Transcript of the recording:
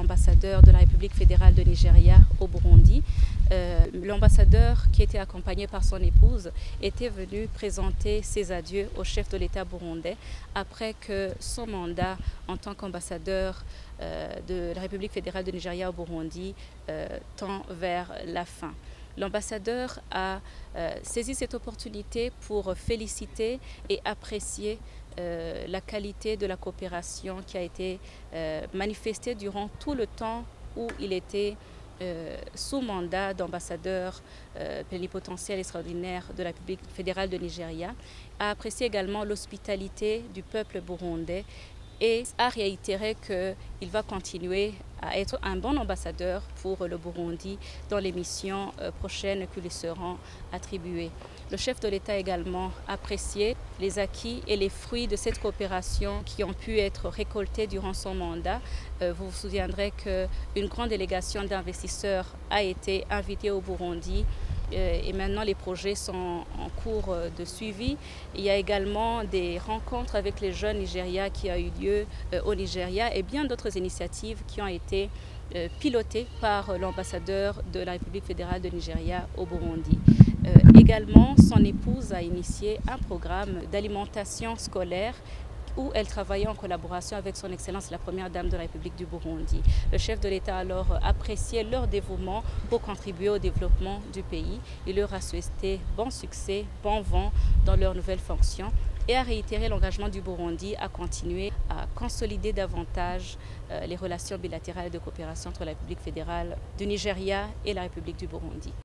Ambassadeur de la République fédérale de Nigeria au Burundi. L'ambassadeur, qui était accompagné par son épouse, était venu présenter ses adieux au chef de l'État burundais après que son mandat en tant qu'ambassadeur de la République fédérale de Nigeria au Burundi tend vers la fin. L'ambassadeur a saisi cette opportunité pour féliciter et apprécier la qualité de la coopération qui a été manifestée durant tout le temps où il était sous mandat d'ambassadeur plénipotentiaire extraordinaire de la République fédérale de Nigeria, a apprécié également l'hospitalité du peuple burundais et a réitéré qu'il va continuer à être un bon ambassadeur pour le Burundi dans les missions prochaines qui lui seront attribuées. Le chef de l'État a également apprécié les acquis et les fruits de cette coopération qui ont pu être récoltés durant son mandat. Vous vous souviendrez qu'une grande délégation d'investisseurs a été invitée au Burundi et maintenant les projets sont en cours de suivi. Il y a également des rencontres avec les jeunes Nigérias qui a eu lieu au Nigeria et bien d'autres initiatives qui ont été pilotées par l'ambassadeur de la République fédérale de Nigeria au Burundi. Également, son épouse a initié un programme d'alimentation scolaire où elle travaillait en collaboration avec son Excellence la Première Dame de la République du Burundi. Le chef de l'État a alors apprécié leur dévouement pour contribuer au développement du pays. Il leur a souhaité bon succès, bon vent dans leur nouvelle fonction et a réitéré l'engagement du Burundi à continuer à consolider davantage les relations bilatérales de coopération entre la République fédérale du Nigeria et la République du Burundi.